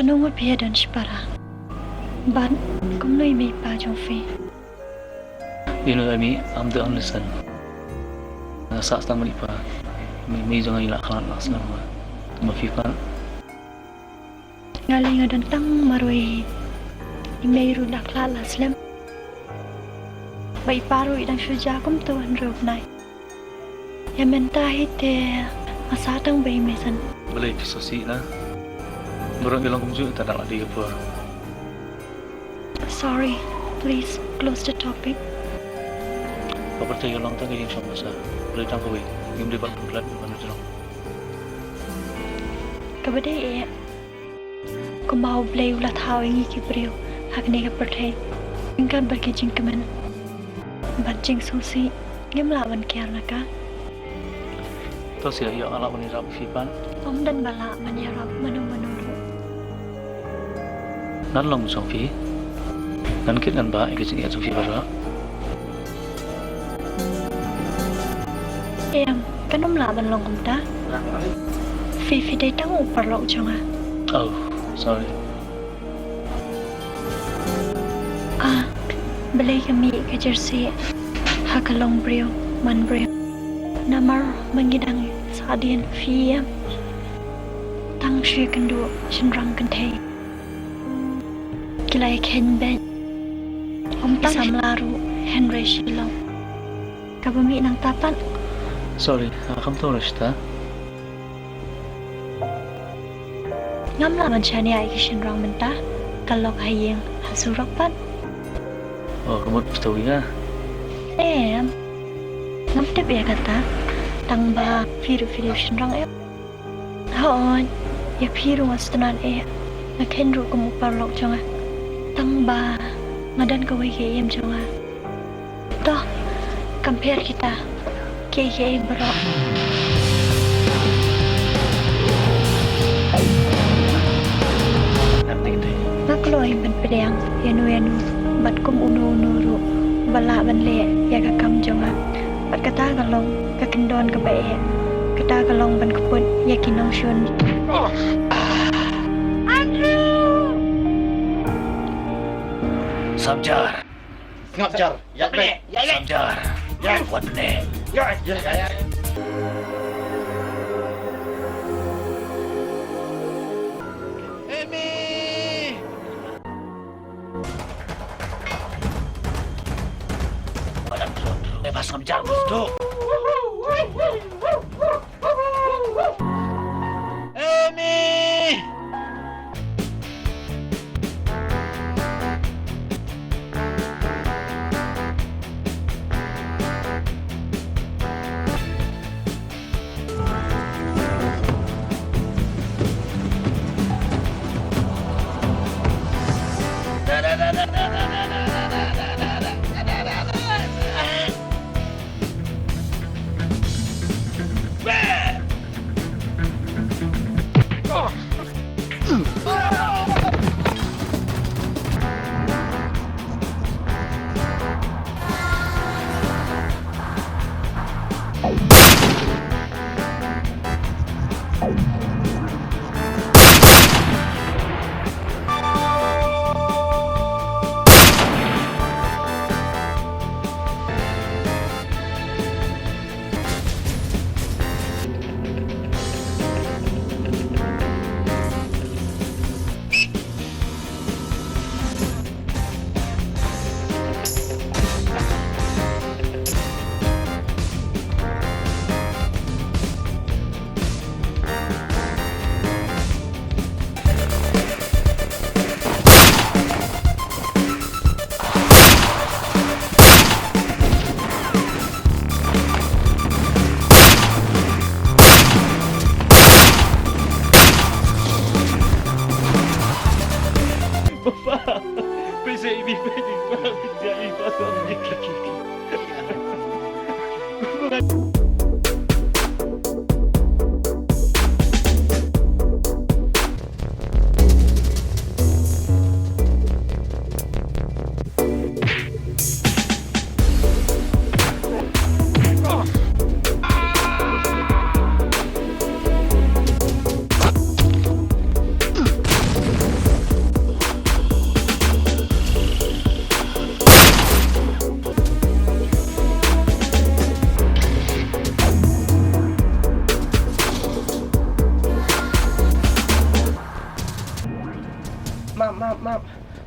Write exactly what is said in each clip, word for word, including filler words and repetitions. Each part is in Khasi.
Nong wa phi don shipara. Bad kumno i mei pa jong phi? You know, Amy, I'm the only son. Nga sah tang mari pa. Mei mei jong nga i la khlad la slem. Ma phi pat? Nga lei nga don tang marwei. I mei ruh la khlad la slem. Ba i pa ruh i dang shu ja kumto hynriew bnai. Ïa mynta hi te nga sah tang ba i mei san. Balei phi sngewsih na? Baroh ngi long kumjuh, te da la dei ka por. Sorry, please close the topic. Ka pyrthei ka long tang ka jingshong basa. Balei tang kawei? Ngim dei ban pynkhlad ban jrong. Kaba dei eh. Kumba U Blei u la thaw ïa ngi ki briew ha kane ka pyrthei. Ryngkat bad ki jingkmen bad jingsngewsih, ngim lah ban kiar na ka. To sha ïoh nga lah ban ïarap phi pat. Ym don ba lah ban ïarap mano mano ruh. Ngan long jong phi. Ngan kit ngan bah ïa ka jingïeit jong phi baroh. Em, kan ym lah ban long kumta. Phi phi dei tang u paralok jong nga. Oh, sorry. Ah, balei ka mih ka jersey ha ka long briew man briew? Namar ba ngi dang sahdien, phi em. Tang shu ïakynduh shynrang kynthei. Ki la ïakheiñ beit. Ym tang ki samla ruh hynrei shilok. Kaba mih nangta pat. Sorry, ah, kam to Rashta. Ngam lah ban shaniah ïa ki shynrang mynta. Ka lok ha ïing ha surok pat. Oh, ka mut phi tawi nga? Em. Ngam tip ïa kata. Tang ba phi ruh phi dei u shynrang em. Hooid, ïa phi ruh nga sngewtynnat eh. Nga kheiñ ruh kum u paralok jong nga. Tang ba nga don kawei ka ïing jong nga. To, kam pher kita. Kiei kiei baroh. Nga kloi ban pdiang ïa no ïa no bad kum uno uno ruh ba lah ban leh ïa ka kam jong nga. Bad kata ka long ka kyndon kaba eh. Kata ka long ban kput ïa ki nongshun. Andrew! Samjar. Ngap jar. Ïa bek. Samjar. Ïa wat ne. Ïa, ïa, ïa, ïa. Amy! Wadam dulu, dulu. Eh, pas ngam jar, dulu. Amy!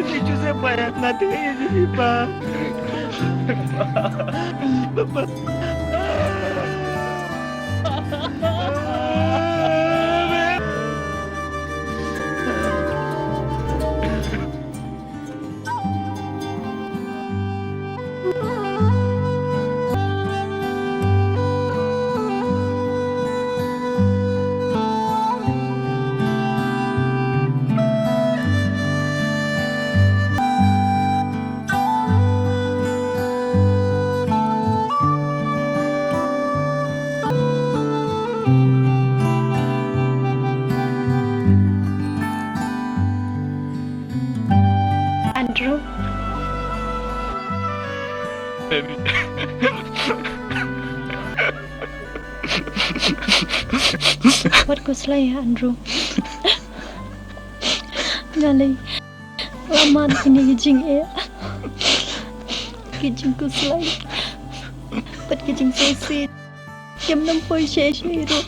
Joseph, ba ïa nga te ka ïa jong i pa. Papa. Andrew. Baby. Wat khuslai ïa Andrew. Nga lei la man kine ki jingeh, ki jingkhuslai bad ki jingsngewsih. Kim nang poi shisha ruh.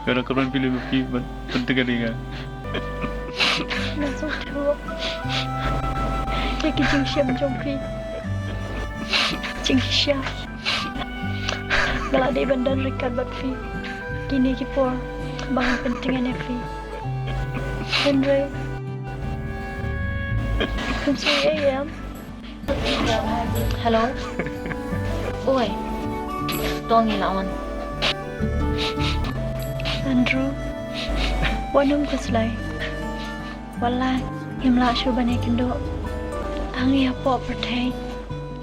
Nga la kyrmen phi lem, phi ban pyntngen ïa nga. Nga sngewthuh ïa ki jingshem jong phi, jingshisha. Nga la dei ban don ryngkat bad phi kine ki por ba nga pyntngen ïa phi. Hynrei, kum sngewsih ïa. Hello. Oi. To ngi la wan. Andrew, wat nym khuslai. Wat la ngim lah shuh ban ïakynduh hangne hapoh pyrthei.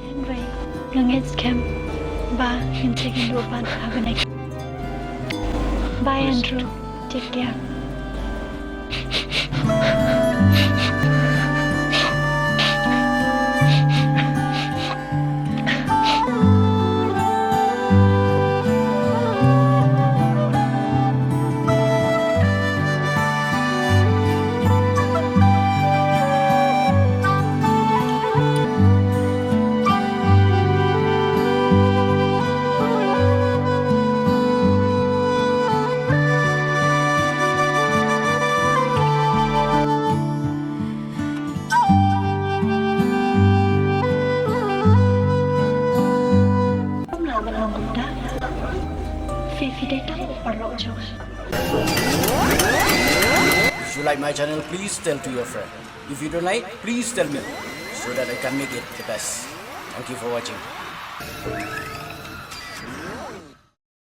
Hynrei nga ngeit skhem ba ngin sa ïakynduh pat ha bneng. Bye, Andrew. Take care. Kumno ban long kumta? Phi, phi dei tang u paralok jong nga. If you like my channel, please tell to your friend. If you don't like, please tell me so that I can make it the best. Thank you for watching.